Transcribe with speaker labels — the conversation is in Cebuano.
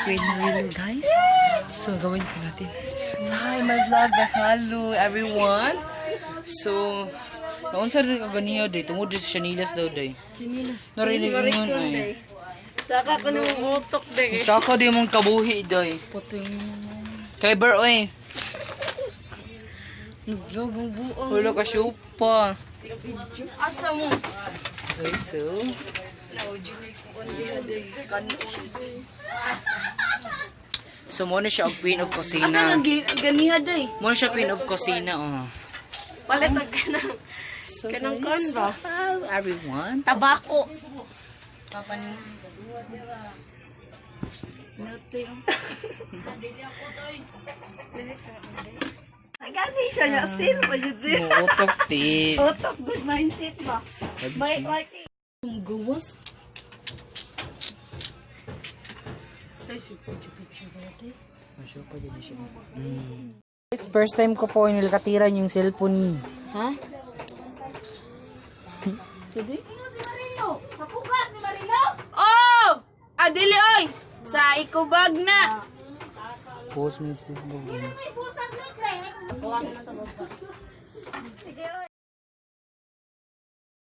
Speaker 1: Queen Marilo, guys. So, gawin po natin. So, hi, my vlog. Hello, everyone. So, naunsa rin ka ganiya, day. Tungod sa Shanilas daw, day.
Speaker 2: Chinilas.
Speaker 1: Narinig mo yun, ay.
Speaker 2: Saka ko nung utok de.
Speaker 1: Saka di mong kabuhi, day.
Speaker 2: Puting
Speaker 1: Kay Ber, oy.
Speaker 2: nag-vlog ang buong.
Speaker 1: Wala ka syupa.
Speaker 2: Asa mo?
Speaker 1: Okay, so,
Speaker 2: Naudinay ko kundi haday. Kanon.
Speaker 1: So, muna siya ang queen of
Speaker 2: Asa
Speaker 1: kusina.
Speaker 2: nga ganiha day?
Speaker 1: Muna siya queen of kusina, oh.
Speaker 2: Palit ang kanang
Speaker 1: So,
Speaker 2: kanang
Speaker 1: guys,
Speaker 2: kon ba?
Speaker 1: hello, everyone.
Speaker 2: Tabako. Papa ni Nothing.
Speaker 3: Gani siya niya, sin pa yun siya.
Speaker 1: Muutok, ti.
Speaker 3: Utok, good mindset ba? May, may,
Speaker 2: Ang gawas. Ay, si picture dati.
Speaker 1: Guys, first time ko po inilkatiran yung cellphone.
Speaker 2: Ha? Sudi?
Speaker 4: Sa pukas ni Marilo!
Speaker 2: Oh! Adili oy! Sa ikubag na!
Speaker 1: Post me Facebook.
Speaker 4: May bulsa, Blake.
Speaker 3: Sige, oy.